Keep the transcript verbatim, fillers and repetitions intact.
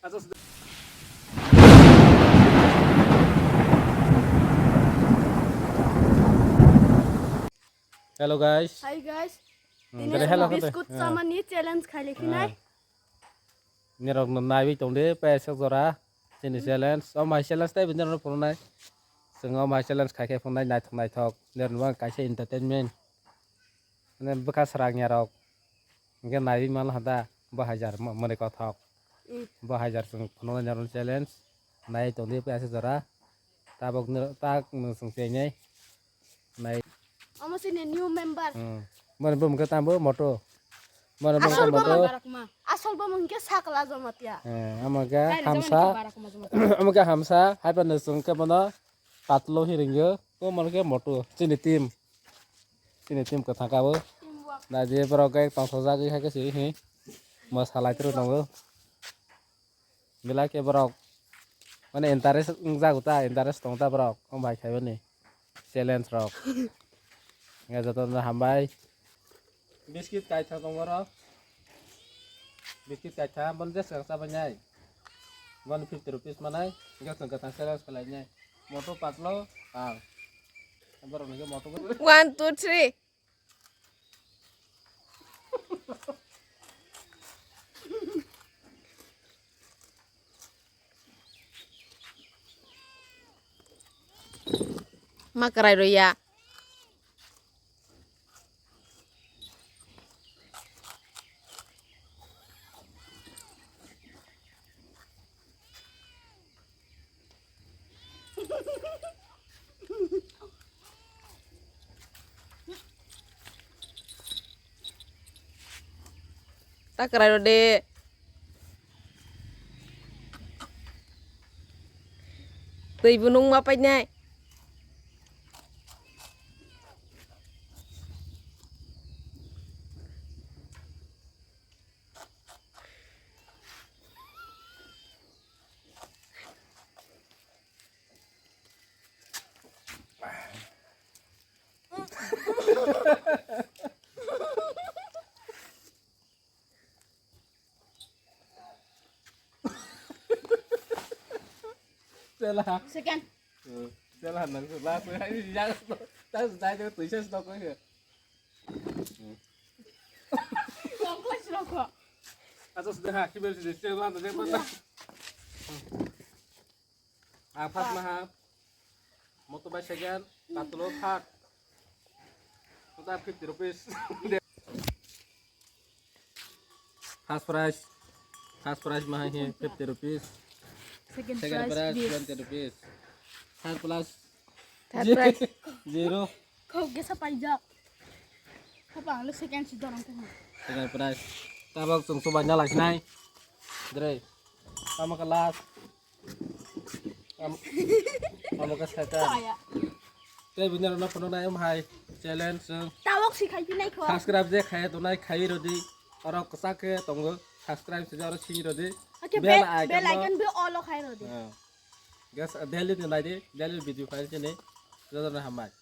Hello guys. Hi guys. Hmm, tini dere hello biscuit kate. Chamani challenge khaile khinai. Nirok no naiwi tongde paisa jora. Chini challenge. O mai challenge tai bini rok phunai. Chwng o mai challenge khai khai phunai naithok naithok. Nirok no kaisa entertainment. Mane bwkha srang ya rok. Hingke naiwi mal hada bo hajar mo-, mone kothok. Mm. Bo hajar chwng phunuknai normal challenge. Nai tongdi paisa jora. Tabok no, tak no chwng chengnai. Nai. Omo sini new member. Hmm. Mone bo mungke tambo moto. Mone bo mungke moto. Asol bo mungke sakla jomatia. Eh, amaga hamsa. Amaga hamsa. Hai pa no chwng ke bono patlo hiringyo. O mone ke moto. Chini team. Chini team kwthang kabo. Teamwork. Na je borok gai tongthokjagwi hai khe se hi. Mo salai tru tongo. Belai khe borok mane interest wngjago ta, interest tong ta borok. O bai khaibani challenge rok. Nge joto no hambai. Biscuit kaitha tongo oro. Biscuit kaitha, bon je swkang chabai nai. Bon fifty rupees manai, je swkang kwthang challenge khlai nai. Moto patlo, ang. Borok ni moto. One, two, three. Ma kwrai rw ya. Ta kwrai rw de. Twi bo nung ma painai. Chela. Second. Hmm. Chela nang se last. Ai, ya, tas dai de tuisa stok ko. Kongkos rokho. Asa sudah ha, kibel sudah, chela nang de. Ah, phat maha. Moto bai second, katulo phat. Total fifty rupees. First prize. First prize maha hi fifty rupees. Second prize twenty rupees. Third prize. Third prize. Zero. Kau gesa paijak. Apa lo second si dorong kena. Second prize. Tabok chwng subai na lai sinai. Dre. Tamo ka last. Am-, amo ka saka. Kaya. Tei bini rok no phunuknai om hai challenge chwng. Tawok si khai pinai kho. Subscribe je khai tongnai khai rodi. Oro kwchak khe tongo. Subscribe se oro sini rodi. Oke, bell, bell icon bo all khai rodi. Ah. Guys, daily ni nai di, daily video khai chini. Joto no hambai.